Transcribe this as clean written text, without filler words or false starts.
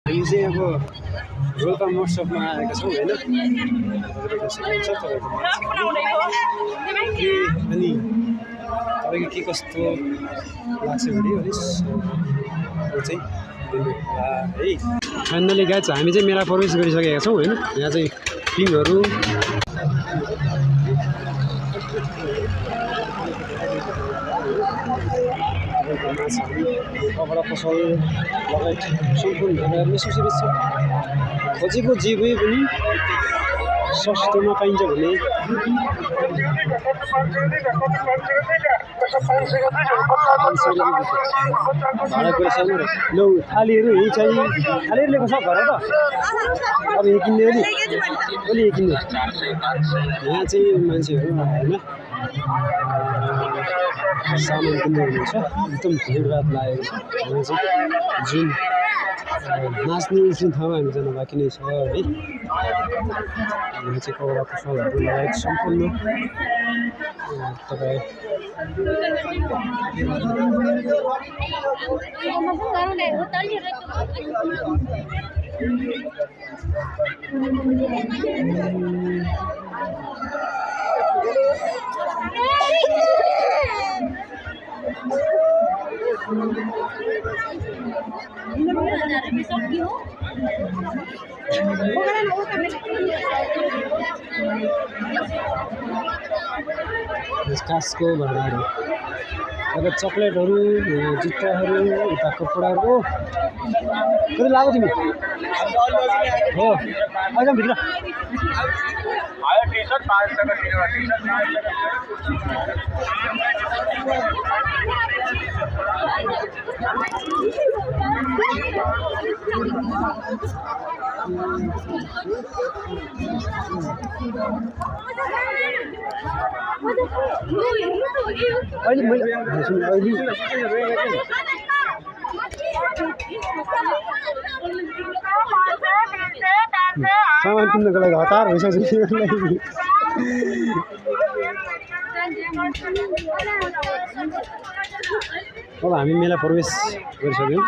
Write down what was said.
हामी चाहिँ अब रोल्पा महोत्सवमा आएका छौँ होइन अनि तपाईँको के कस्तो लाग्छ भने चाहिँ है फाइनली गाइज हामी चाहिँ मेला प्रवेश गरिसकेका छौँ होइन यहाँ चाहिँ टिमहरू कपडा पसल लगायत सम्पूर्ण धर्महरू सुरक्षित छ खोजेको जे भए पनि सस्तोमा पाइन्छ भने भाडा पैसामा लौ थालीहरू यही चाहिँ थालीहरू लिएको छ घर त अब यही किन्ने हो नि अलि यही किन्ने यहाँ चाहिँ मान्छेहरू होइन सामान किन्दै हुनुहुन्छ एकदम भिडभाड लागेको छ यहाँ चाहिँ जुन नाच्ने जुन ठाउँमा हामी जान बाँकी नै छ है यहाँ चाहिँ कपडा पसलहरू लगायत सम्पूर्ण तपाईँ कासको भण्डारहरू अब चक्लेटहरू जुत्ताहरू उता कपडाहरू कति लाग्यो तिमी हो आइज भित्र सामान किन्नको लागि हतार भइसक्छ अब हामी मेला प्रवेश गरिसक्यौँ।